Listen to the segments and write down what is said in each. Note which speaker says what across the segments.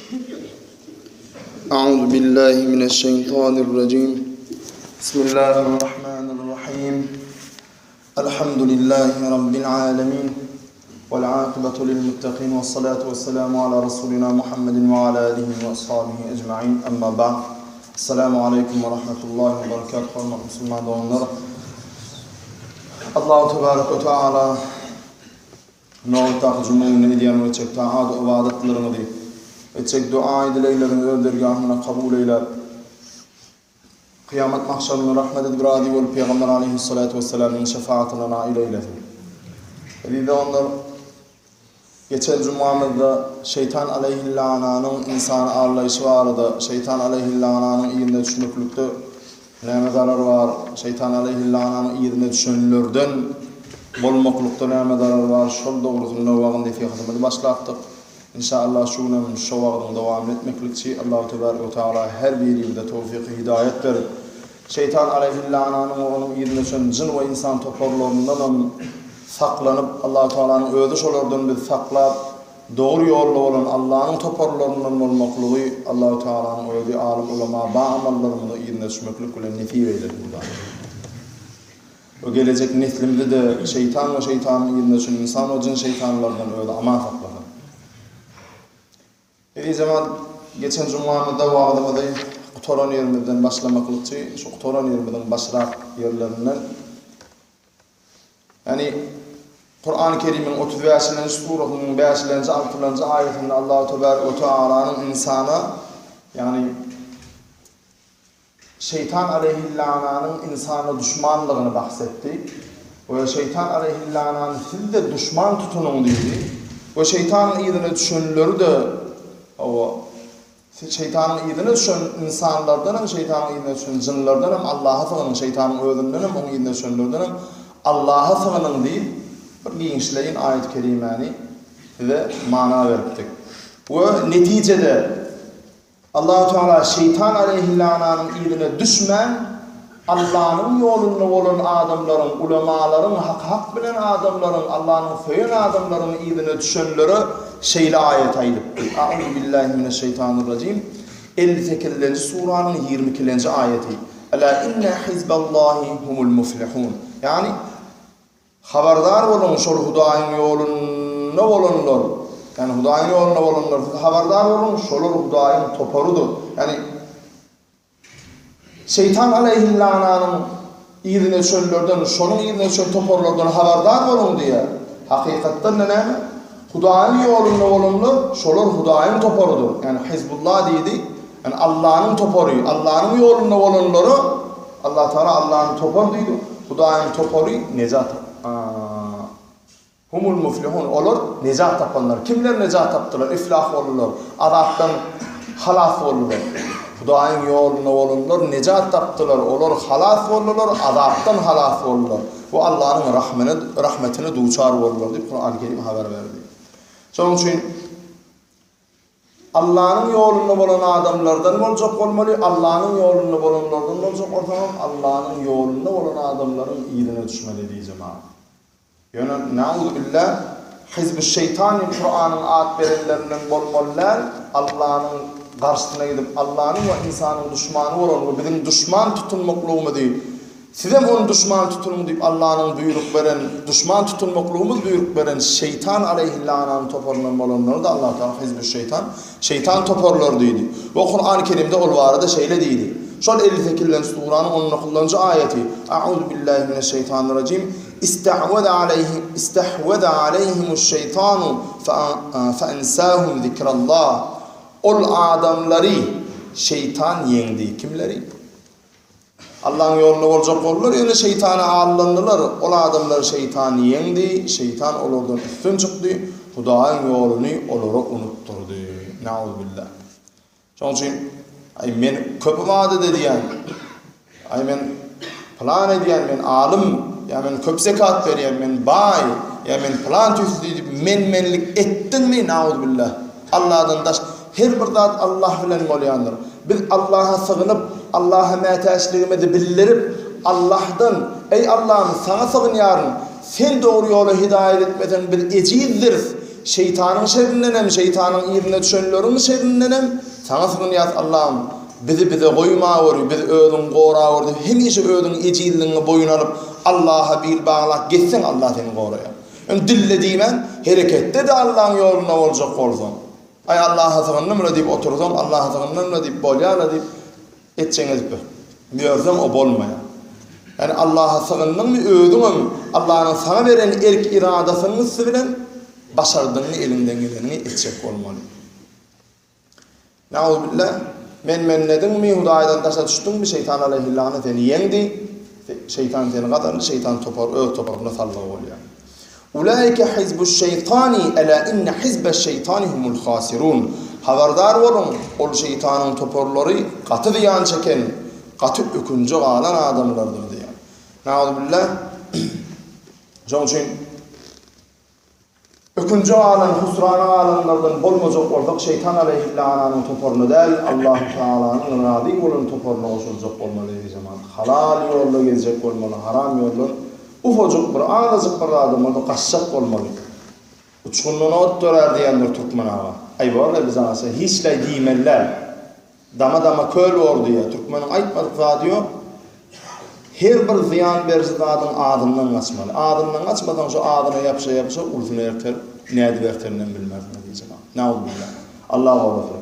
Speaker 1: أعوذ بالله من الشيطان الرجيم بسم الله الرحمن الرحيم الحمد لله رب العالمين والعاقبة للمتقين والصلاة والسلام على رسولنا محمد وعلى آله وأصحابه أجمعين أما بعد السلام عليكم ورحمة الله وبركاته hormatly musulman doganlar Allahu tebarek we taala Nobatdaky juma gününe edýän we etjek taat-u-ybadatlaryňyzy, etjek duaýy-dilegleriňizi öz dergahynda kabul eýläp, kyýamat mahşarynda rahmet edip razy bolup Pygamber aleýhissalatu wessalamyň şefaatyna nail eýlesin. Eziz doganlar, geçen jumamyzda şeýtan aleýhillananyň ynsany aldaýşy barada, şeýtan aleýhillananyň yzyna düşmeklikde Näme zarar bar? Şeýtan aleýhillananyň yzyna düşenlerden bolmaklykda näme zarar bar? Şol dogrusynda wagyz-nesihatymyzy başlapdyk. Inşa Allah şu günem şo wagzyň dowamyny etmeklikçi. Allahu tebarek we taala her birimize towfyky-hidaýat berip, şeýtan aleýhillananyň we onuň yzyna düşen jyn we ynsan toparlaryndanam saklanyp, Allahu taalanyň özi şolardan bizi saklap, Dogry ýolda bolan Allanyň toparlaryndan bolmaklygy Allahu Tagalanyň özi alym ulama ba amallarymyzy yzyna düşmeklik bilen nesip eýlesin Hudaýym. We gelejek neslimizi-de şeýtan we şeýtanyň yzyna düşen ynsan we jyn şeýtanlardan özi aman saklasyn. Eziz jemaat geçen jumamyzda wagzymyzy gutaran ýerimizden başlamaklykçy şu gutaran ýerimiziň başrak ýerlerinden Ýagny, Kurany Kerimiň 35-nji surasynyň 5-nji, 6-njy aýatynda Allahu tebarek we tealanyň ynsana, ýagny şeýtan aleýhillananyň ynsana duşmanlygyny bahs etdi. We şeýtan aleýhillanany siz-de duşman tutunyň diýdi. We şeýtanyň yzyna düşenleri-de, hawa, Siz şeýtanyň yzyna düşen ynsanlardanam, şeýtanyň yzyna düşen jynlardanam Allaha sygynyň, şeýtanyň özündenem, oň yzyna düşenlerdenem Allaha sygynyň diýip, bir giňişleýin aýat-kerimäni size mana beripdik. We netijede, Allahu Teala şeýtan aleýhillananyň yzyna düşmän, Allanyň ýolunda bolan adamlaryň, ulamalaryň, haky hak bilen adamlaryň, Allanyň söýen adamlaryň yzyna düşenlere şeýle aýat aýdypdy, A'uzu billahi mineşşeýtanirrajim, 58-nji suranyň 22-nji aýaty, Ela inne hizballahi humul muflihun. Ýagny, habardar boluň, şol Hudaýyň ýolunda bolanlar, ýagny Hudaýyň ýolunda bolanlar, siz habardar boluň, şolar Hudaýyň toparydyr. Ýagny, Şeýtan aleýhillananyň yzyna düşenlerden, şonuň yzyna düşen toparlardan habardar boluň diýýär. Hakykatdan-da näme? Hudaýyň ýolunda bolanlar, şolar Hudaýyň toparydyr. Ýagny Hizbullah diýdi, ýagny Allanyň topary, Allanyň ýolunda bolanlara Allah Tagala Allanyň topary diýdi. Hudaýyň topary nejat Humul muflihun, olar nejat tapanlar. Kimler nejat tapdylar, iflah boldular, azapdan halas boldular? Hudaýyň ýolunda bolanlar nejat tapdylar, olar halas boldular, azapdan halas boldular we Allanyň rahmetine duçar boldular diýip Kurany Kerim habar berdi. Şonuň üçin Allanyň ýolunda bolan adamlardan boljak bolmaly, Allanyň ýolunda bolanlardan boljak bolsaňam, Allanyň ýolunda bolan adamlaryň yzyna düşmeli diýjemag. Ýöne, nauzubilla, hizbüşşeýtan diýip Kuranyň at berenlerinden bolmaly däl, Allanyň garşysyna gidip, Allanyň we ynsanyň duşmany bolan we biziň duşman tutunmaklygymyzy, sizem ony duşman tutunyň diýip Allanyň buýruk beren, duşman tutunmaklygymyz buýruk beren şeýtan aleýhillananyň toparyndan bolanlary-da Allatagala hizbüşşeýtan, şeýtan toparlary diýdi. We Kurany Kerimde ol barada şeýle diýdi. Şol 58-nji suranyň on dokuzynjy aýaty, Auzubillahi mineşşeýtanirrajim, Istahweze aleýhim istahweze aleýhimuş-şeýtanu feensahum zikrallah. Ol adamlary şeýtan ýeňdi. Kimleri? Allaň ýolunda boljak boldular, ýöne şeýtana aldandylar. Ol adamlary şeýtan ýeňdi, şeýtan olardan üstün çykdy, Hudaýyň ýoluny olara unutdyrdy. Nauzubilla. Şonuň üçin, aý men köp ybadat edýän, aý men pylan edýän, men alym, ýa men köp zekat berýän, men baý, ýa men pylan tüýsli diýip men-menlik etdiňmi, nauzubilla, Allahdan daş, her bir zat Allah bilen bolýandyr. Biz Allaha sygynyp, Allaha mätäçligimizi bildirip, Allahdan, Eý Allahym, Saňa sygynýaryn, Sen dogry ýola hidaýat etmeseň biz ejizdiris. şeýtanyň şerrindenem, şeýtanyň yzyna düşenleriň şerrindenem Saňa sygynýas Allahym, bizi bize goýmaweri, bizi Özüň gorawer diýip hemişe özüň ejizligiňi boýun alyp Allaha bil baglap gezseň Allah seni goraýar. Ýöne dilde diýmän, hereketde-de Allaň ýolunda boljak bolsaň, aý Allaha sygyndym-la diýip otursaň, Allaha sygyndym-la diýip bolýar-la diýip etjeňi edip ýörseň o bolmaýar. Ýagny Allaha sygyndyňmy özüňem Allanyň saňa beren erk-iradasynyň üsti bilen başardygyňy eliňden geleniňi etjek bolmaly. Nauzubillah, men-menlediňmi, Hudaýdan daşa düşdüňmi, şeýtan aleýhillana seni ýeňdi, şeýtan seni gazandy, şeýtan topar öz toparyna saldygy bolýar. Ulaike hizbuş-şeýtani, ela inne hizbeş-şeýtani humul hasirun. Habardar boluň, ol şeýtanyň toparlary gaty zyýan çeken, gaty ökünje galan adamlardyr diýýär. Nauzubillah. Şonuň üçin Ökünje galan, husrana galanlardan bolmajak bolsak, şeýtan aleýhillananyň toparyna däl, Allahu Tagalanyň razy bolan toparyna goşuljak bolmaly eziz jemagat. Halal ýolda gezjek bolmaly, haram ýoldan ufajyk bir, azajyk bir zadam bolsa gaçjak bolmaly. Uçgundan ot dörär diýendir türkmen aga. Aý borla biz aňa hiçlaý diýmeli däl. Dama-dama köl bor diýýär. Türkmeniň aýtmadyk zady ýok. Her bir zyýan beriji zadyň adyndan gaçmaly. Adyndan gaçmasaň şo adyna ýapyşa-ýapyşa ulusyny erter, nädip erterinem bilmersiň eziz jemagat. Nauzubilla. Allah gorasyn.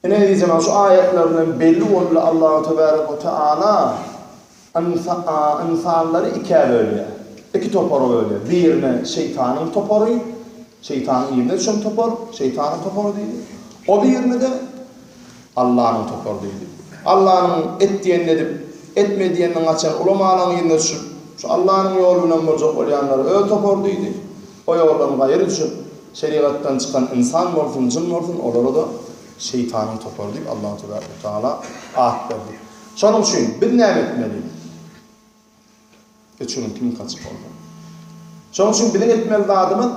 Speaker 1: Ine eziz jemagat şu aýatlardan belli boldy Allahu tebarek we teala ynsanlary ikä bölýär. Iki topara bölýär. Birine şeýtanyň topary, şeýtanyň yzyna düşen topar, şeýtanyň topary diýdi. O birine-de Allanyň topary diýdi. Allanyň et diýenini edip, etme diýeninden gaçan ulamalaryň yzyna düşüp, şu Allanyň ýoly bilen boljak bolýanlara öz topary diýdi. O ýoldan gaýry düşüp, şerigatdan çykan ynsan bolsun, jyn bolsun, olara-da şeýtanyň topary diýip Allahu tebarek we taala at berdi. Şonuň üçin biz näme etmeli? Öçürin kim kaçyp bolsa. Şonuň üçin biziň etmeli zadymyz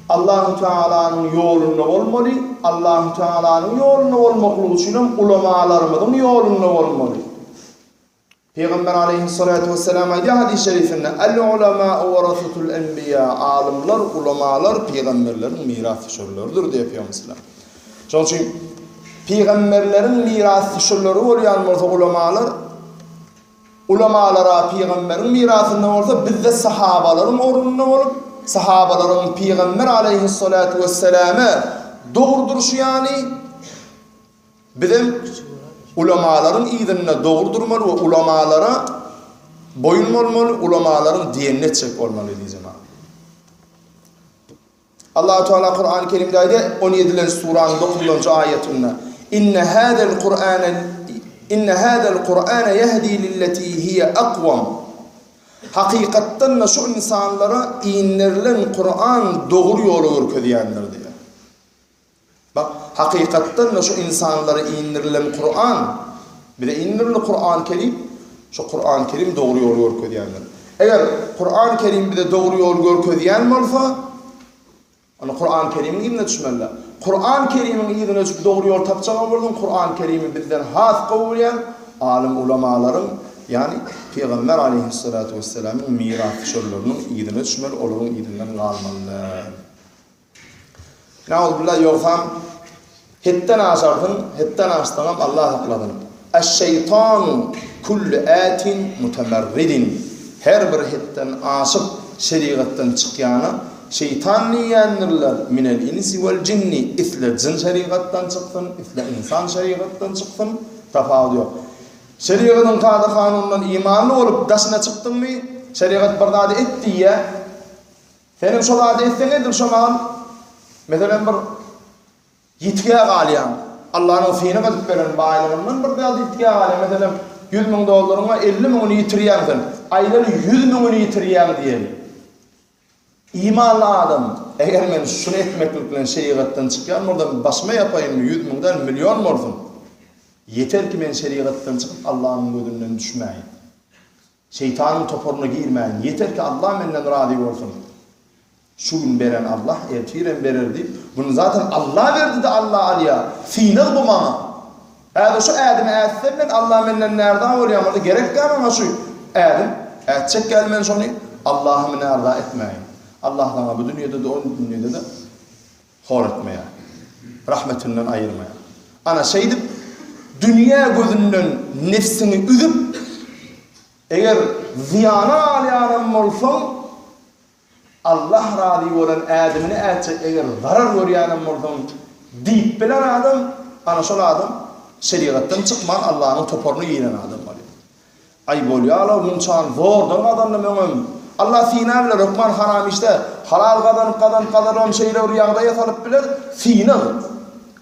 Speaker 1: Allahu Tealanyň ýolunda bolmaly, Allahu Tealanyň ýolunda bolmaklyk üçin hem ulamalarymyzyň ýolunda bolmaly. Pygamber aleýhissalatu wesselam aýdýar hadys şerifinde, El-ulemâ'u werasetul enbiýâ, alymlar, ulamalar pygamberleriň mirasdüşerleridir diýýär Pygamber. Şonuň üçin pygamberleriň mirasdüşerleri bolýan bolsa ulamalar, ulamalara pygamberiň mirasynda bolsa bizde sahabalaryň ornunda bolup, sahabalaryň pygamber aleýhissalatu wesselame dogry durşy ýaly bizem ulamalaryň yzynda dogry durmaly we ulamalara boýun bolmaly, ulamalaryň diýenini etjek bolmaly diýjek. Allahu Teala Kurany Kerimde aýdýar, on ýedilenji suranyň dokuzynjy aýatynda, Inne hazel Kur'ane Inne hazel Kur'ane ýehdi lilleti hiýe akwam. Hakykatdan-da şu ynsanlara inderilen Kuran dogry ýoly görkezýändir diýýär. Bak, hakykatdan-da şu ynsanlara indirilen Kuran, bize indirildi Kuran Kerim, şu Kuran Kerim dogry ýoly görkezýändir. Eger Kuran Kerim bize dogry ýoly görkezýän bolsa, onda Kuran Kerimiň yzyna düşmeli. Kuran Kerimiň yzyna düşüp dogry ýol tapjak bolsaň, Kuran Kerimi bizden has gowy bilýän alym ulamalaryň, ýagny Pygamber aleýhissalatu wessalamyň mirasdüşerleriniň yzyna düşmeli, olaryň yzyndan galmaly. Nauzubilla ýogsam hetden aşarsyň, hetden aşsaňam Allah saklasyn. Eş-şeýtanu kullu atin mutamarridin. Her bir hetden aşyp şerigatdan çykýana şeýtan diýýändirler, minel insi wel jinni, isle jyn şerigatdan çyksyn, isle ynsan şerigatdan çyksyn, tapawudy ýok. Şerigatyň kada-kanunyndan imanly bolup daşyna çykdyňmy, şerigat bir zady et diýýär, Senem şo zady etseň edil şo mahal meselem bir ýitgä galýaň. Allanyň synag edip beren baýlygyndan bir zat ýitgä galýaň. Meselem 100 müň dollaryň bar 50 müňüni ýitirýäň sen. Aýdaly 100 müňüni ýitirýäň diýeli. Imanly adam eger men şuny etmeklik bilen şerigatdan çykýan bolsam başyma ýapaýynmy 100 müň däl million bolsun. Ýeter ki men şerigatdan çykyp Allanyň gözünden düşmäýin. Şeýtanyň toparyna girmäýin, ýeter ki Allah menden razy bolsun. Şu gün beren Allah ertirem berer diýip, muny zaten Allah berdi-de Allah alýar. Synag bu maňa. Häzir şu ädimi ätsem men Allah menden närza bolýar bolsa gerekkä maňa şu ädim? Ätjek gel men şony, Allahymy närza etmäýin. Allah saňa bu dünýede-de, o dünýede-de hor etmeýär. Rahmetinden aýyrmaýar. Ana şeýdip, dünýä gözünden nebsiňi üzüp, eger zyýana galýanam bolsaň, Allah razy bolan ädimini ätjek, eger zarar görýänem bolsaň diýip bilen adam, ana şol adam şerigatdan çykman Allanyň toparyna giren adam bolýar. Aý bolýa-la munçany zordan gazandym öňem. Allah synap biler, hökman haram işde halal gazanyp gazanyp gazanybam şeýle bir ýagdaýa salyp biler, synag.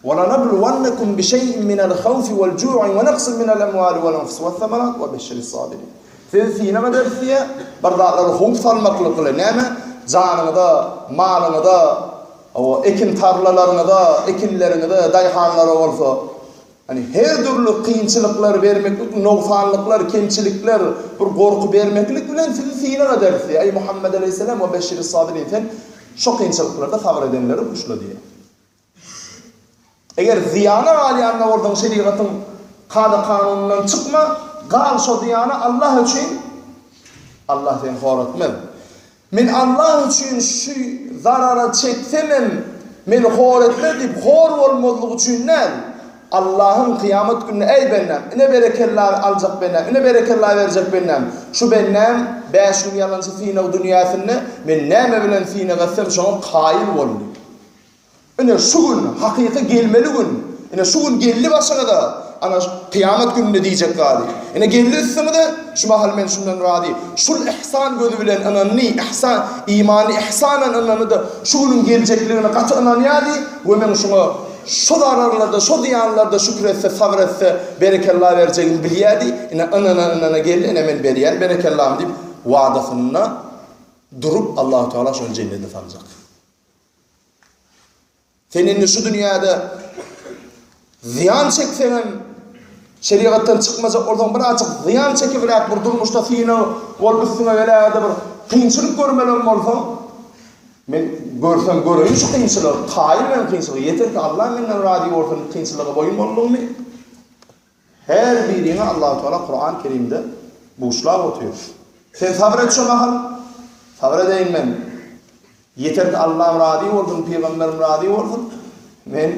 Speaker 1: Welenebluwennekum bişeýin minel hawfi wel ju'i we naksin minel emwali wel enfusi wes-semerat we beşşiris-sabirin. Sizi synag ederis diýýär, bir zatlary howp salmaklyk bilen, näme? Janyňyza, malyňyza, hawa, ekin tarlalaryňyza, ekinleriňize, daýhanlara bolsa, ýagny her dürli kynçylyklar bermeklik, nogsanlyklar, kemçilikler, bir gorky bermeklik bilen sizi synag ederis diýýär. Eý, Muhammet aleýhissalam, we beşşiris-sabirin, sen şo kynçylyklarda sabyr edenleri buşla diýýär. Eger zyýana galýan-da bolsaň şerigatyň kada-kanunyndan çykma, gal şo zyýana Allah üçin, Allah seni hor etmez. Men Allah üçin şu zarara çeksemem meni hor etmez diýip hor bolmazlyk üçin däl, Allahyň kyýamat gününde eý bendäm, ine berekella aljak bendäm, ine berekella berjek bendäm, şu bendäm bäş gün ýalançy synag dünýäsinde men näme bilen synag etsem şoňa kaýyl boldy. Ine, şu gün, hakyky gelmeli gün. Ine, şu gün geldi başyňyza, ana, kyýamat gününde diýjek zady. Ine, geldi üstüňize, şu mahal men şundan razy. Şul ihsan gözi bilen ynandy, ihsan, imany ihsanan ynandy-da, şu günüň geljekligine gaty ynanýardy we men şuňa şo zararlarda, şo zyýanlarda şükür etse, sabyr etse, berekella berjegini bilýärdi. Ine, ynana-ynana geldi, ine, men berýän berekellamy diýip, wadasynda durup, Allahu Tagala şony jennede saljak. Sen indi şu dünýäde zyýan çekseňem, şerigatdan çykmajak bolsaň, birazjyk zyýan çekibräk bir durmuşda synag bolup üstüňe gelägede bir kynçylyk görmelem bolsaň, men görsem göreýin şu kynçylygy, kaýyl men kynçylyga, ýeter ki Allah menden razy bolsun kynçylyga boýun boldugymy. Her biriňi Allahu Teala Kuran Kerimde buşlap otyr. Sen sabyr et şo mahal. Sabyr edeýin men. Ýeter ki Allam razy bolsun, pygamberim razy bolsun. Men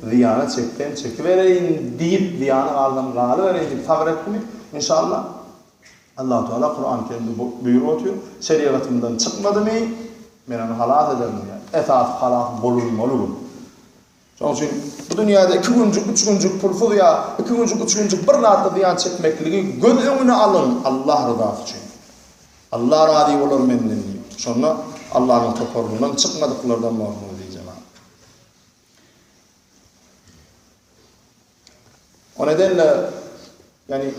Speaker 1: zyýana çeksem çekibereýin diýip, zyýana galsam galybereýin diýip sabyr etdimi? Inşallah Allahu Teala Kuran Kerimde buýrup otyr. Şerigatymdan çykmadymy, men ony halas ederin diýýär. Esasy halas bolunmaly gün. Şonuň üçin bu dünýäde iki günjük, üç günjük pulsuz ýa iki günjük, üç günjük bir zatda zyýan çekmekligi göz öňüne alyň Allah ryzasy üçin. Allah razy bolar menden diýip. Şonda Allanyň toparyndan çykmadyklardan borsuňyz diýjek. O nedenle, ýagny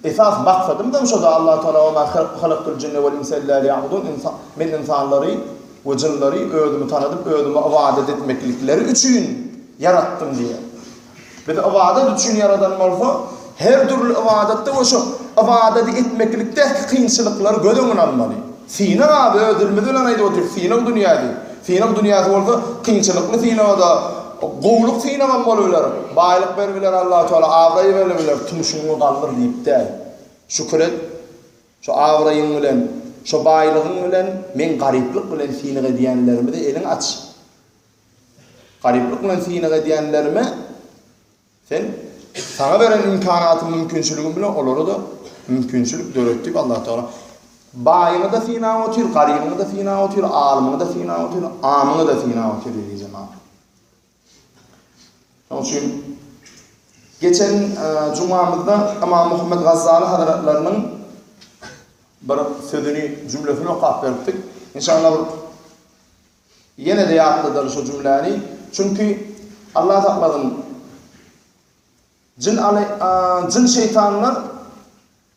Speaker 1: esas maksadymyzam şo-da Allah Tagala we ma halaktul jinne wal insa illa liýabudun insan men ynsanlary we jynlary özümi tanadyp özüme ybadat etmeklikleri üçin ýaratdym diýýär. Bizi ybadat üçin ýaradan bolsa, her dürli ybadatda we şo ybadady etmeklikdäki kynçylyklary göz öňüne almaly. Synag abi öz dilimiz bilen aýdyp otyrys, synag dünýäsi. Synag dünýäsi bolsa kynçylykly synagada gowulyk synagam bolubiler. Baýlyk beribiler Allahu Teala, abraý beribiler, tumşugyňy galdyr diýip däl. Şükür et. Şo abraýyň bilen, şo baýlygyň bilen meň garyplyk bilen synag edýänlerimize eliňi aç. Garyplyk bilen synag edýänlerime Sen saňa beren imkanatym, mümkinçiligim bilen olara-da mümkinçilik döret diýip Allah Tagala baýyňy-da synap otyr, garybyňy-da synap otyr, alymyňy-da synap otyr, amyňy-da synap otyr eziz jemagat. Şonuň üçin geçen e, jumamyzda Ymam Muhammed Gazzaly hazratlarynyň bir sözüni, jümlesini okap beripdik. Inşallah bir Ýene-de ýatladaly şo jümläni, çünki, Allah saklasyn, jyn aly, jyn şeýtanlar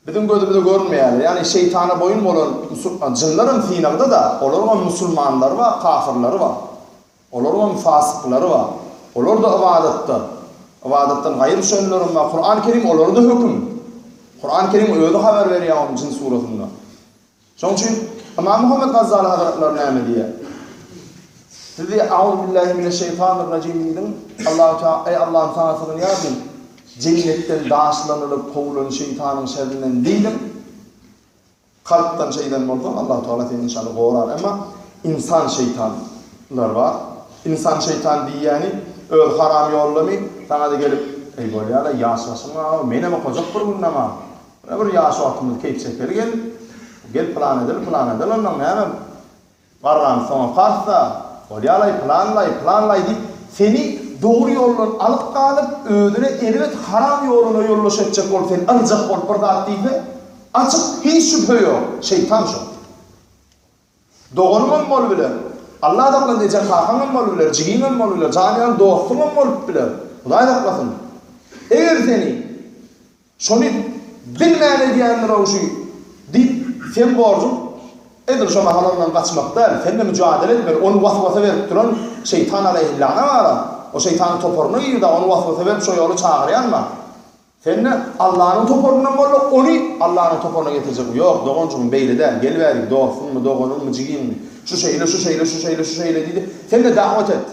Speaker 1: biziň gözümize görünmeýärler. Ýagny şeýtana boýun bolan jynlaram synagda-da, olaryňam musulmanlary bar, kafyrlary bar. Olaryňam fasyklary bar. Olar-da ybadatda, ybadatdan gaýry düşenlerem bar. Kuran Kerim olara-da höküm. Kuran Kerim özi habar berýär ony jyn surasynda. Şonuň üçin Ymam Muhammet Gazzaly hazratlary näme diýýär? Siz diýýär, Auzubillahi mineşşeýtanirrajim diýdiň, Allahu Teala, eý Allahym saňa sygynýaryn, jennetden daşlanylyp kowulan şeýtanyň şerrinden diýdiň. Kalpdan şeýden bolsaň, Allahu Teala seni inşallah gorar. Emma. Ynsan şeýtanlar bar. Ynsan şeýtan diýýäni özi haram ýoldamy, saňa-da gelip, Eý, bolýa-la, ýaş başyň bar, menem okajak bir gün namaz. Ine bir ýaş wagtymyz keýp çekeli gel. Gel pylan edeli, pylan edeli onnoň näme, garramyz soň okarys-da. Bolýa-laý, pylan-laý, pylan-laý diýip, seni dogry ýoldan alyp galyp, özüne erbet haram ýoluna ýoldaş etjek bolup seni yrjak bolup bir zat diýse, açyk hiç şübhe ýok, şeýtan şol. Doganyňam bolubiler. Allah saklasyn, ejeň-kakaňam bolubiler, jigiňem bolubiler, jan ýaly dostuňam bolup biler. Hudaý saklasyn. Eger seni şony bilmän edýändir-ow şu diýip, seň borjuň edil şo mahal ondan gaçmak däl, sen-de müjadele etmeli. Ony was-wasa berip duran şeýtan aleýhillana bar-a. O şeýtanyň toparyna girdi-ä, ony was-wasa berip şo ýola çagyrýan bar. Sen-de Allanyň toparyndan bol-da, ony Allanyň toparyna getirjek. Ýok, doganjygym, beýle däl, gel bärik, dostuňmy, doganyňmy, jigiňmi, şu şeýle, şu şeýle, şu şeýle, şu şeýle diý-de, sen-de dawat et.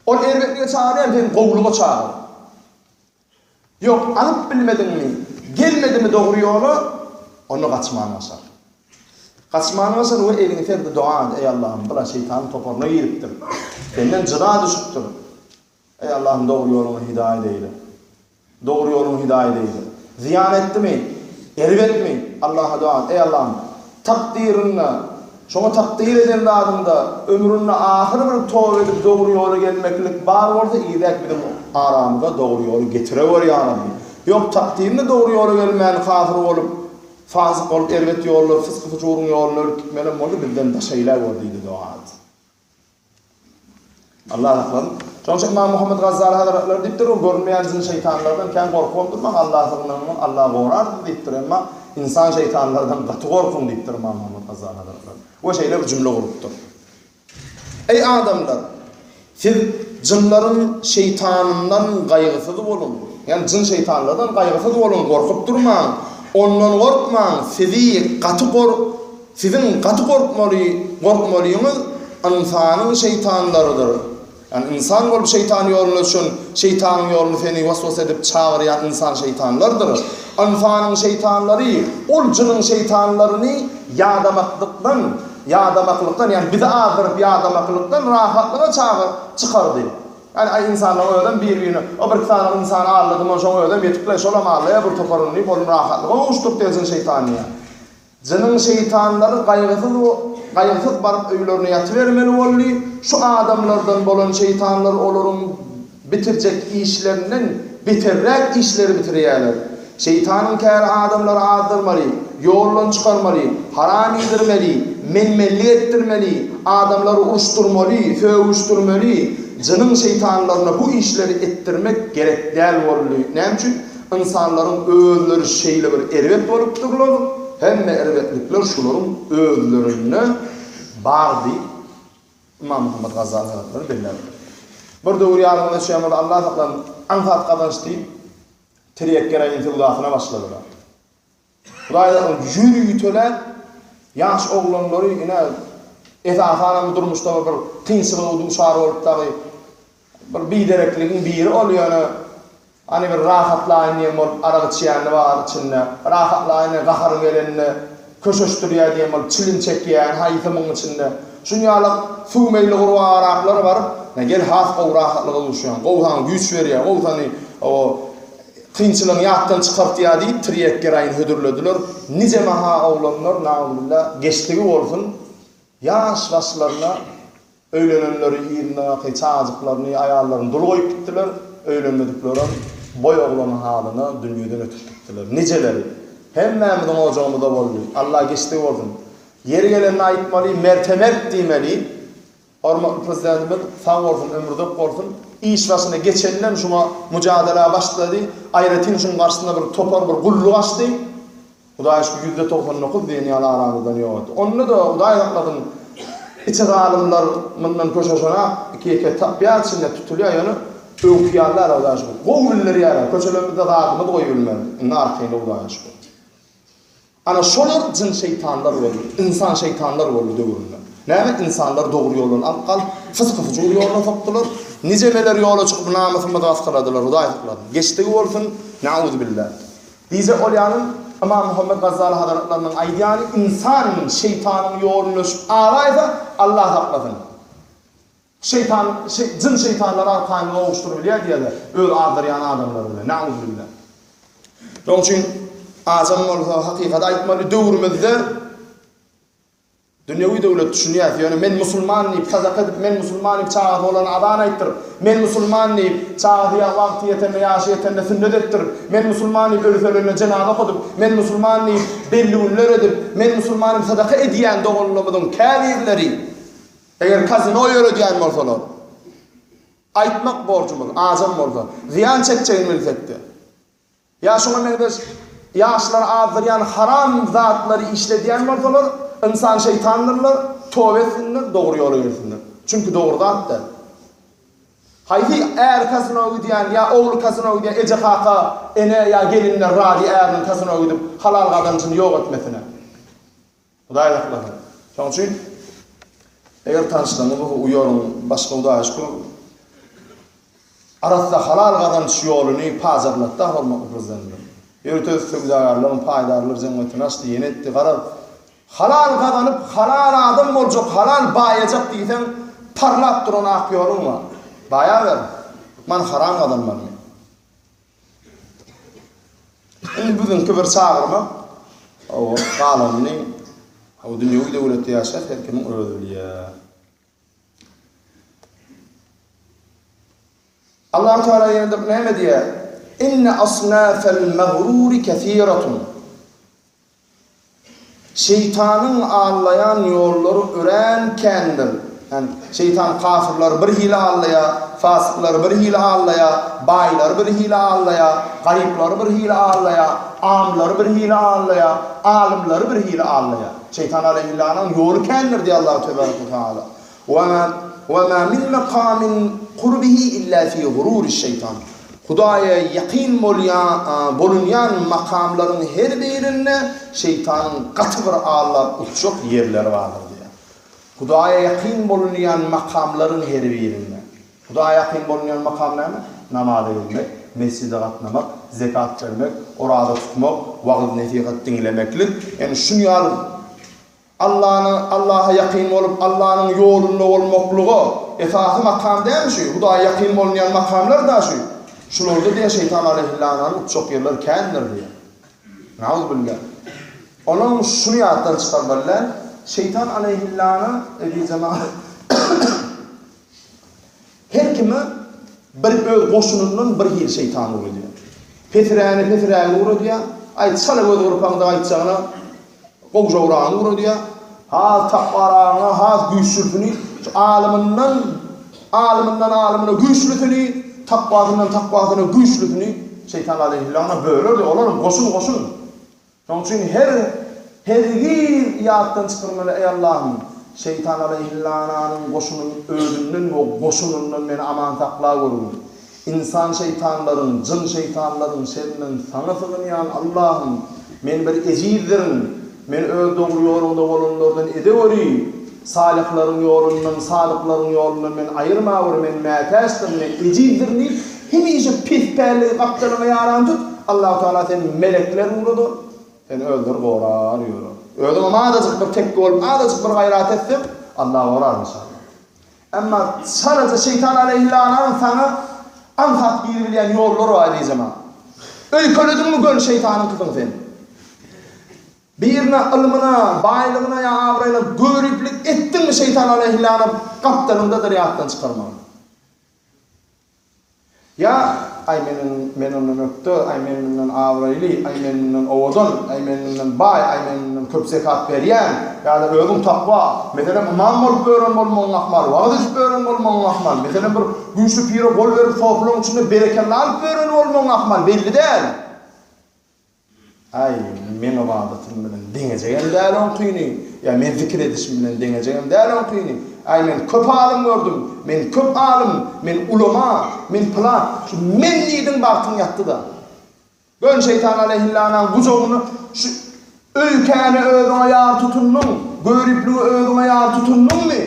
Speaker 1: Ol erbetlige çagyrýar, sen gowulyga çagyr. Ýok, alyp bilmediňmi, gelmedimi dogry ýola, onda gaçmany başar. Gaçmany başar we eliňi ser-de doga et, Eý, Allahym, bula şeýtanyň toparyna giripdir. Senden jyda düşüpdir. Eý Allahym dogry ýoluňa hidaýat eýle. Dogry ýoluňa hidaýat eýle. Zyýan etdimi? Erbetmi? Allaha doga et. Eý Allahym, takdyrynda, şoňa takdyr eden zadyňda, ömründe ahyr bir toba edip dogry ýola gelmeklik bar bolsa irräk biziň aramyza dogry ýoly getireweri ýa Rabbi. Ýok takdyrynda dogry ýola gelmän kafir bolup, fasyk bolup erbet ýolda fysky-fujuryň ýolunda ölüp gitmelem bolsa bizden daş eýläweri diýdi doga et. Allah saklasyn. Şonuň üçin Ymam Muhammet Gazzaly hazratleri diýipdir, ol görünmeýän jyn şeýtanlardan kän gorkubam durmaň, Allaha sygynanyňyz Allah gorar sizi diýipdir, emma ynsan şeýtanlardan gaty gorkuň diýipdir Ymam Muhammet Gazzaly hazratleri. We şeýle bir jümle gurupdyr. Eý adamlar! Siz jynlaryň şeýtanyndan gaýgysyz boluň. Ýagny jyn şeýtanlardan gaýgysyz boluň, gorkup durmaň. Ondan gorkmaň, sizi gaty gor Siziň gaty gorkmaly, gorkmalyňyz ynsanyň şeýtanlarydyr. Ýagny ynsan bolup şeýtan ýoluna düşen, şeýtanyň ýoluna seni waswasa edip çagyrýan ynsan şeýtanlardyr. Ynsanyň şeýtanlary ol jynyň şeýtanlaryny ýadamaklykdan, ýadamaklykdan, ýagny bizi azdyryp ýadamaklykdan rahatlyga çagyr, çykardy. Ýagny aý ynsanlaryň özem bir-birine, o birki sany ynsany aldadym, şoň özem ýetikle, şolam aldaýar bir toparyny diýip, ony rahatlyga gowuşdyrdy jyn şeýtan diýýär. Jynyň şeýtanlary gaýgysyz gaýgysyz baryp öýlerine ýatybermeli boldy. Şu adamlardan bolan şeýtanlar olaryň bitirjek işlerinden beterräk işleri bitirýärler. Şeýtanyň käri adamlary azdyrmaly, ýoldan çykarmaly, haram iýdirmeli, men-menlik etdirmeli, adamlary uruşdyrmaly, sögüşdirmeli. Jynyň şeýtanlaryna bu işleri etdirmek gerek däl boldy. Näme üçin? Ynsanlaryň özleri şeýle bir erbet bolupdyrlar, hemme erbetlikler şularyň özlerinde bar diýip, Ymam Muhammet Gazzaly hazretleri belläpdir. Bir döwür ýadyňyza düşýän bolsa, Allah saklasyn, aňsat gazanç diýip, tirýek geroin söwdasyna başladylar. Hudaý ýöriteläp ýaş oglanlary ine esasanam durmuşda bir kynçylyga duşar bolup dagy bir biderekligiň biri ol ýöne hany bir rahatlaýyn diýen bolup arak içýäni bar içinde rahatlaýyn diýen gaharyň gelende köşeşdirýär diýen bolup çilim çekýän haýsy muň içinde şuny ýalak suw meýli gurbagaraklara baryp gel has gowy rahatlyga duşýaň gowy saňa güýç berýär gowy sany o Kynçylygyňy ýatdan çykartýar diýip, tirýek geraýyny hödürlediler. Nijeme-ha oglanlar, nauzubilla, geçdigi bolsun, ýaş başlaryna öýlenenleri yzyndaky çagajyklaryny, aýallaryny dul goýup gitdiler, öýlenmediklerem boý oglan halyna dünýeden ötüp gitdiler. Nijeleri. Hemmämiziň ojagymyzda boldy. Alla geçdigi bolsun. Ýeri gelende aýtmaly, merte mert diýmeli. Hormatly Prezidentimiz sag bolsun, ömri uzak bolsun, iş başyna geçenden şuňa mujadala başlady, aýratyn şuň garşysyna bir topar, bir gulluk açdy. Hudaýa şükür 99% diýen ýaly aramyzdan ýok etdi. Onda-da Hudaý saklasyn, içi zalymlar mundan köşeşenak, iki-ýeke tapýar, içinde tutulýar, ýöne öňki ýaly däl Hudaýa şükür. Gowy bildirýärler, köçelerimizde zadymyzy goýubilmez. Indi arkaýynlyk Hudaýa şükür. Ana şolar jyn şeýtanlar boldy, ynsan şeýtanlar boldy döwründe. Näme ynsanlary dogry ýoldan alyp galyp, fysky-fujur ýoluna sokdular. Nijemeler ýola çykyp namysymyzy basgyladylar, Hudaý saklasyn. Geçdigi bolsun, nauzubilla. Diýjek bolýanym. Ymam Muhammet Gazzaly hazratlarynyň aýdýany, ynsan şeýtanyň ýoluna düşüp azaýsa, Allah saklasyn. Şeýtan, jyn şeýtanlar arkaýyn gowuşdyryp bilýär diýýärler, öz azdyrýan adamlary bilen. Nauzubillah. Şonuň üçin ajam bolsa hakykaty aýtmaly, döwrümizde Dünýewi döwlet düşünýäs, ýöne men musulman diýip sadaka edip, men musulman diýip çagasy bolany azan aýtdyryp, men musulman diýip çagasy ýa wagty ýetende, ýaşy ýetende sünnet etdirip, men musulman diýip ölüsi ölende jenaza okadyp, men musulman diýip belli günler edip, men musulman diýip sadaka edýän doganlarymyzyň käbirleri eger kazino ýöredýän bolsalar, aýtmak borjumyz, ajam bolsa, zyýan çekjegini bilsekde. Ýa şuňa meňzeş ýaşlary azdyrýan haram zatlary işledýän bolsalar, ynsan şeýtandyrlar, toba etsinler, dogry ýola gelsinler. Çünki dogry zat däl. Haýsy äri kazino gidýän ýa ogly kazino gidýän eje-kaka, ene ýa gelinler razy äriniň kazino gidip halal gazanjyny ýok etmesine? Hudaý saklasyn. Şonuň üçin eger tanyşlaryňyz bolsa uýaryň, başga Hudaýa şükür arassa halal gazanç ýoluny pajarlatdy hormatly Prezidentimiz. Ýörite söwdagärleriň, paýdarlar jemgyýetini açdy, ýene etdi. Garaz, halal gazanyp, halal adam boljak, halal baýajak diýseň, parlap duran ak ýoluň bar. Baýaber. Hökman haram gazanmalymy? Indi biziňki bir çagyrmak, hawa, galanyny, hawa, dünýewi döwletde ýaşaýas, her kimiň özi bilýär. Allahu Teala ýene-de näme diýýär? Inne asnafel magruri kesiratun. Şeýtanyň aldaýan ýollary örän kändir. Ýagny, şeýtan kafyrlary bir hili aldaýar, fasyklary bir hili aldaýar, baýlary bir hili aldaýar, garyplary bir hili aldaýar, amlary bir hili aldaýar, alymlary bir hili aldaýar. Şeýtan aleýhillanyň ýoly kändir diýýär Allahu tebarek we taala. Wa ma min makamin kurbihi illa fi gururiş-şeýtan. Hudaýa ýakyn bolýan, bolunýan makamlaryň her birinde şeýtanyň gaty bir aldap utjak ýerleri bardyr diýýär. Hudaýa ýakyn bolunýan makamlaryň her birinde. Hudaýa ýakyn bolunýan makam näme? Namaza gelmek, mesjide gatnamak, zekat bermek, oraza tutmak, wagyz-nesihat diňlemeklik. Ýagny şuny ýaly Allany, Allaha ýakyn bolup, Allanyň ýolunda bolmaklyga esasy makam dälmi şu? Hudaýa ýakyn bolunýan makamlar-da şu. Şularda diýýär şeýtan aleýhillanany utjak ýerler kändir diýýär. Nauzubilla. Onuň şuny ýatdan çykarmaly däl, şeýtan aleýhillana eziz jemagat Her kime bir öz goşunyndan bir hili şeýtan ugradýar. Pesirägine pesirägini ugradýar, aý çala göz gyrpaňda gaýtjagyna gowşagragyny ugradýar. Has takwaragyna has güýçlüsini, şu alymyndan alymyndan alymyna güýçlüsini, takwasyndan takwasyna güýçlüsini şeýtan aleýhillana böler diýýär. Olaram goşun goşun. Şonuň üçin her hergiz ýatdan çykarmaly, Eý Allahym! Şeýtan aleýhillananyň goşunyny özünden we goşunyndan meni aman sakla görgün. Ynsan şeýtanlaryň, jyn şeýtanlaryň şerinden Saňa sygynýan Allahym! Men bir ejizdirin. Meni öz dogry ýoluňda bolanlardan edeweri. Salyhlaryň ýolundan, sadyklaryň ýolundan meni aýyrmaweri, men mätäçdirin, men ejizdirin diýip, hemişe pespälligi gapdalyňa ýaran tut, Allahu Tagala seni melekler ugradar, seni özleri gorar ýörer. Özüňem azajyk bir tekge bolup, azajyk bir gaýrat etseň, Allah gorar inşallah. Emma çalaja şeýtan aleýhillananyň saňa aňsat giribilýän ýollary bar eziz jemagat. Öýkelediňmi göni şeýtanyňkysyň sen. Birine ylmyna, baýlygyna ýa abraýyna göriplik etdiňmi şeýtan aleýhillana gapdalyňdadyr ýatdan çykarmagyn. Ýa aý men men ondan ökde, aý men mundan abraýly, aý men mundan owadan, aý men mundan baý, aý men mundan köp zekat berýän, ýa-da özüň takwa, meselem ymam bolup ören bolmagyň ahmal, wagyz edip ören bolmagyň ahmal, meselem bir güýçli pire gol berip sopularyň içinde berekella alyp ören bolmagyň ahmal, belli däl. Aý, meň ybadatym bilen deňejegem däl oňkyny, ýa men zikir edişim bilen deňejegem däl oňkyny, aý, men köp alym gördüm, men köp alym, men ulama, men pylan, şu men diýdiň bagtyň ýatdy-da. Göni şeýtan aleýhillanaň gujagyna şu öýkäni özüňe ýar tutundyň, göripligi özüňe ýar tutundyňmy?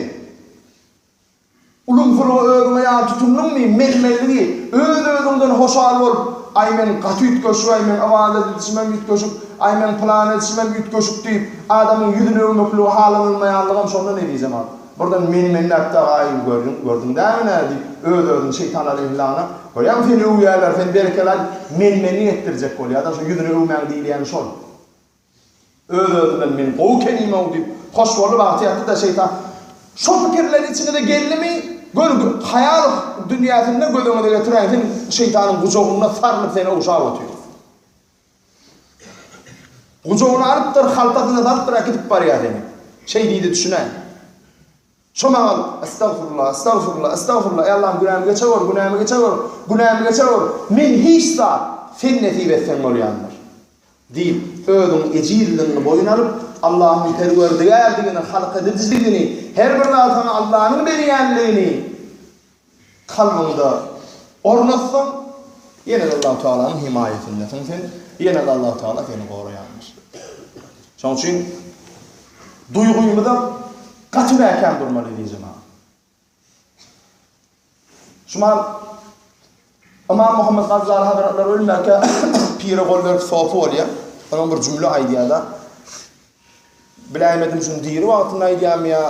Speaker 1: Ulumsylygy özüňe ýar tutundyňmy, men-menligi, öz-özüňden hoşal bolup, Aý men gaty üýtgeşik-aý, meň ybadat edişimem üýtgeşik, aý meň pylan edişimem üýtgeşik diýip, adamyň ýüzüni öwmekligi halanylmaýanlygam şondan eziz jemagat. Birden men-menläp-de aý gördüň, gördüň dämi nä diýip, öz-özüni şeýtan aleýhillana, görýäňmi seni öwýärler, sen berekella diýip, men-menlik etdirjek bolýar-da, şo ýüzüni öwmäň diýilýäni şol. Öz-özünden men gowy ekenim-ow diýip, hoş boldy, bagty ýatdy-da şeýtan. Şo pikirler içiňize geldimi, göni haýal dünýäsinde göz öňüňize getiräýiň, sen şeýtanyň gujagynda sarlyp seni ogşap otyr. Gujagyna alypdyr, haltasyna salypdyr, äkidip barýar seni. Şeý diýdi düşünäý. Şo mahal, Estagfurullah, estagfurullah, estagfurullah, eý Allahym günämi geçewür, günämi geçewür, günämi geçewür, men hiç zat, sen nesip etseň bolýandyr. Diýip, özüň ejizligiňi boýun alyp, Allahyň Perwerdigärdigini, Halyk edijidigini, her bir zady saňa Allanyň berýänligini kalbyňda ornatsaň, ýene-de Allahu Tagalanyň himaýasyndasyň sen, ýene-de Allahu Tagala seni goraýandyr. Şonuň üçin duýgymyza gaty mäkäm durmaly eziz jemagat. Şu mal Ymam Muhammet Gazzaly hazratlary ölmänkä pire gol berip sopy bolýar. Onuň bir jümle aýdýar-da. Biläýmedim şuny diri wagtynda aýdýarmy ýa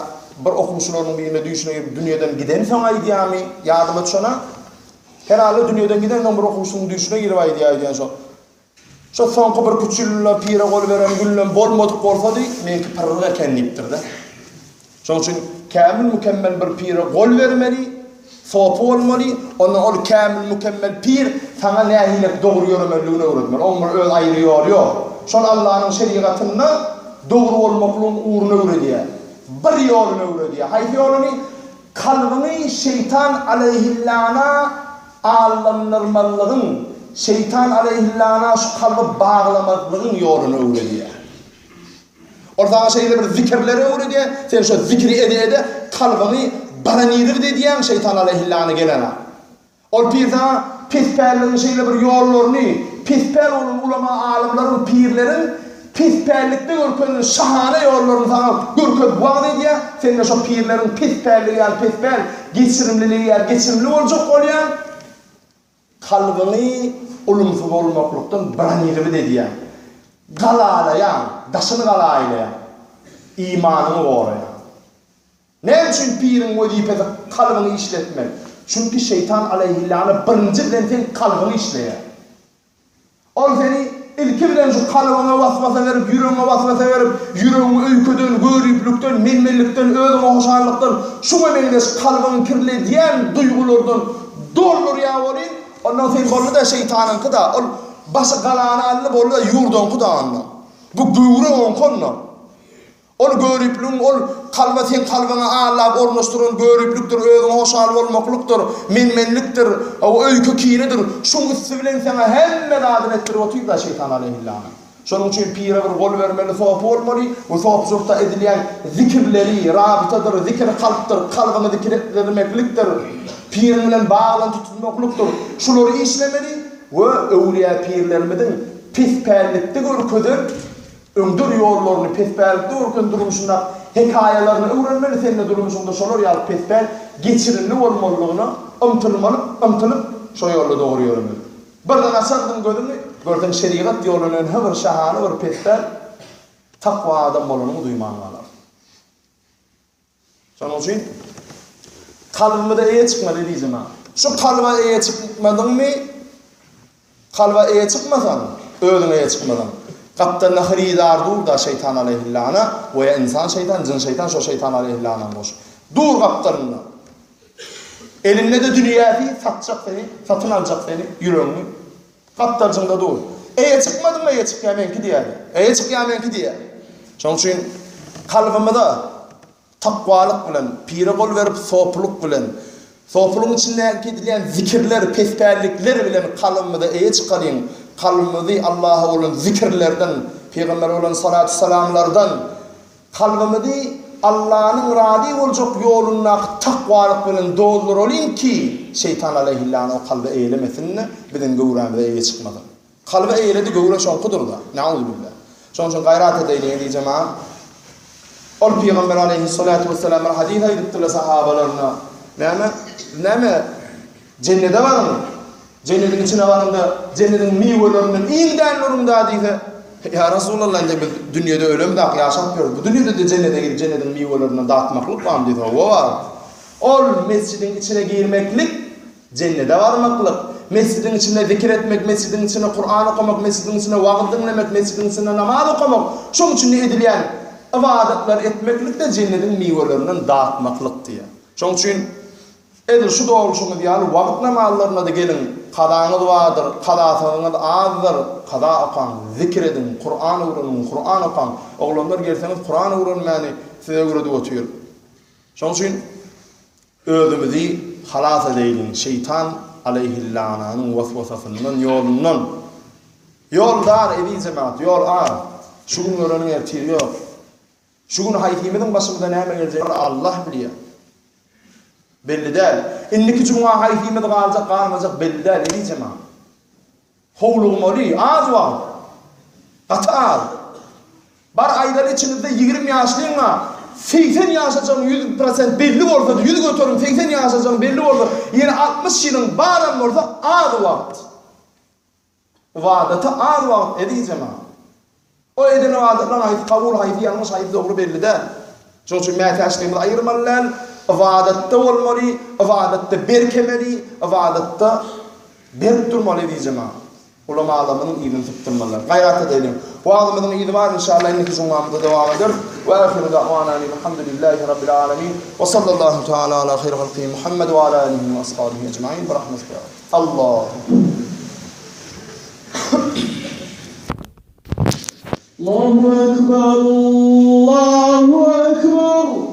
Speaker 1: bir okuwçylarynyň birine düýşüne girip dünýeden gidensoň aýdýarmy, ýadyma düşene. Herhalde dünýeden gidensoň bir okuwçysynyň düýşüne girip aýdýar öýdýän şo. Şo soňky bir küç ýylynda pire gol beren günlem bolmadyk bolsady, meňki pyrryk eken diýipdir-de. Şonuň üçin kämil-mükemmel bir pire gol bermeli, sopy bolmaly, onda ol kämil-mükemmel pir saňa nähilek dogry ýöremelidigini öwretmeli. Oň bir öz aýry ýoly ýok. Şol Allanyň şerigatynda dogry bolmaklygyň ugruny öwredýär. Bir ýoluny öwredýär. Haýsy ýoluny? Kalbyňy şeýtan aleýhillana allandyrmazlygyň, şeýtan aleýhillana şu kalby baglamazlygyň ýoluny öwredýär. Ol saňa şeýle bir zikirleri öwredýär, sen şo zikiri ede-ede kalbyňy baranirigd edýäň şeýtan aleýhillana gelene. Ol pir saňa pespälligiň şeýle bir ýollaryny, pespäl bolan ulama alymlaryň, pirleriň pespällikde görkezen şahana ýollaryny saňa görkezip wagyz edýär, sen-de şo pirleriň pespälligi ýaly pespäl, geçirimliligi ýaly geçirimli boljak bolýaň. Kalbyňy ulumsy bolmaklykdan bronirowit edýäň. Galalaýaň, daşyny galaýlaýaň. Imanyňy goraýaň. Näme üçin piriň wezipesi kalbyňy işletmek? Çünki şeýtan aleýhillana birinji bilen seň kalbyňy işleýär. Ol seni ilki bilen şu kalbyňa waswasa berip, ýüregiňe waswasa berip, ýüregiňi öýkeden, göriplikden, men-menlikden, özüňe hoşallykdan, şuňa meňzeş kalbyňy kirledýän duýgulardan doldurýar welin, ondan sen boldy-da şeýtanyňky-da, ol başy galany aldy boldy-da ýurduňky-da ondan. Bu göwre oňky ondan. Ol görüpligiň ol kalba seň kalbyňa allap ornaşdyran görüplikdir, özüňe hoşal bolmaklykdyr, men-menlikdir, hawa öýke-kinedir. Şuň üsti bilen saňa hemme zadyny etdirip otyr-da şeýtan aleýhillana. Şonuň üçin pire bir gol bermeli, sopy bolmaly we sopujylykda edilýän zikirleri, rabytadyr, zikir kalpdyr, kalbyňy zikir etdirmeklikdir, piriň bilen baglanyşyk tutmaklykdyr. Şulary işlemeli we öwlüýä pirlerimiziň pespällikde görkezen Öňder ýollaryny, pespälikde görken durmuşynda hekaýalaryny öwrenmeli, sende durmuşyňda şolar ýaly pespäl, geçirimli bolmalydygyna ymtylmaly, ymtylyp, şo ýolda dogry ýöremeli. Birden açarsyň gözüňi, görseň şerigat ýoluna önhe bir şahana bir pespäl, takwa adam bolanyňy duýman galarsyň. Şonuň üçin kalbymyza eýe çykmaly eziz jemagat. Şu kalba eýe çykmadyňmy, kalba eýe çykmasaň, özüňe eýe çykmasaň, gapdalynda hyrydar dur-da şeýtan aleýhillana, we ýa ynsan şeýtan, jyn şeýtan, şo şeýtan aleýhillanam goş. Dur gapdalynda. Elinde-de dünýäsi, satjak seni, satyn aljak seni, ýüregiňi. Gapdaljyňda dur. Eýe çykmadyňmy, eýe çykýa meňki diýýärdi. Eýe çykýa meňki diýýär. Şonuň üçin kalbymyza takwalyk bilen, pire gol berip sopulyk bilen, sopulygyň içindäki edilýän zikirler, pespällikler bilen kalbymyza eýe çykalyň. Kalbymyzy Allaha bolan zikirlerden, pygambere bolan salatu-salamlardan, Kalbymyzy Allanyň razy boljak ýolundaky takwalyk bilen dolduralyň ki, şeýtan aleýhillana o kalby eýelemesin-de, biziň göwrämize eýe çykmasyn. Kalby eýeledi, göwre şoňkudyr-da. Nauzubilla. Şonuň üçin gaýrat edeýliň, eziz jemagat. Ol pygamber aleýhissalatu wessalam bir hadys aýdypdyr-la sahabalaryna. Näme? Siz näme? Jennede baryň. Jennediň içine baryňda, jennediň miwelerinden iýiň dänleriň-dä diýse, Ýa Resulallah, indi biz dünýede ölemzok, ýaşap ýörüs, bu dünýede-de jennede girip, jennediň miwelerinden datmaklyk barmy diýse, Hawa bar. Ol mesjidiň içine girmeklik, jennede barmaklyk, mesjidiň içinde zikir etmek, mesjidiň içinde Kuran okamak, mesjidiň içinde wagyz diňlemek, mesjidiň içinde namaz okamak, şoň üçin edilýän ybadatlary etmeklik-de jennediň miwelerinden datmaklyk diýýär. Şoň üçin Edil şu dogluşyňyz ýaly wagt namazlaryna-da geliň, kazaňyz bardyr, kazasyzyňyz azdyr, kaza okaň, zikir ediň, Kuran öwreniň, Kuran okaň. Oglanlar gelseňiz Kuran öwrenmäni size öwredip otyr. Şonuň üçin özümizi halas edeýliň şeýtan aleýhillananyň waswasasyndan, ýolundan. Ýol dar eziz jemagat, ýol az. Şu gün göreniň ertiri ýok. Şu gün haýsymyzyň başymyza näme geljegini bir Allah bilýär. Belli däl. Indiki juma haýsymyz galjak, galmajak belli däl, eziz jemagat. Howlugmaly, az wagt. Gaty az. Bar aýdaly içiňizde 20 ýaşlyň bar. 80 ýaşajagyň 100% belli bolsa, 100 göterim 80 ýaşajagyň belli bolsa, ýene 60 ýylyň baram bolsa az wagt. Ybadata az wagt eziz jemagat. O eden ybadatlaryň haýsy kabul, haýsy ýalňyş, haýsy dogry belli däl. Şonuň üçin mätäçligimizi aýyrmaly däl, ybadatda bolmaly, ybadatda berkemeli, ybadatda berk durmaly eziz jemagat. Ulamalarymyzyň yzyny sypdyrmaly däl. Gaýrat edeliň. Wagzymyzyň yzy bar inşallah indiki jumamyzda dowam ederis. Wa ahiru da'wana enilhamdülillahi rabbil alamin. Wa sallallahu taala ala hayri halkihi Muhammed wa ala alihi wa ashabihi ecmain bi rahmetike ya Rabb. Allah.
Speaker 2: Allahu Ekber, Allahu Ekber.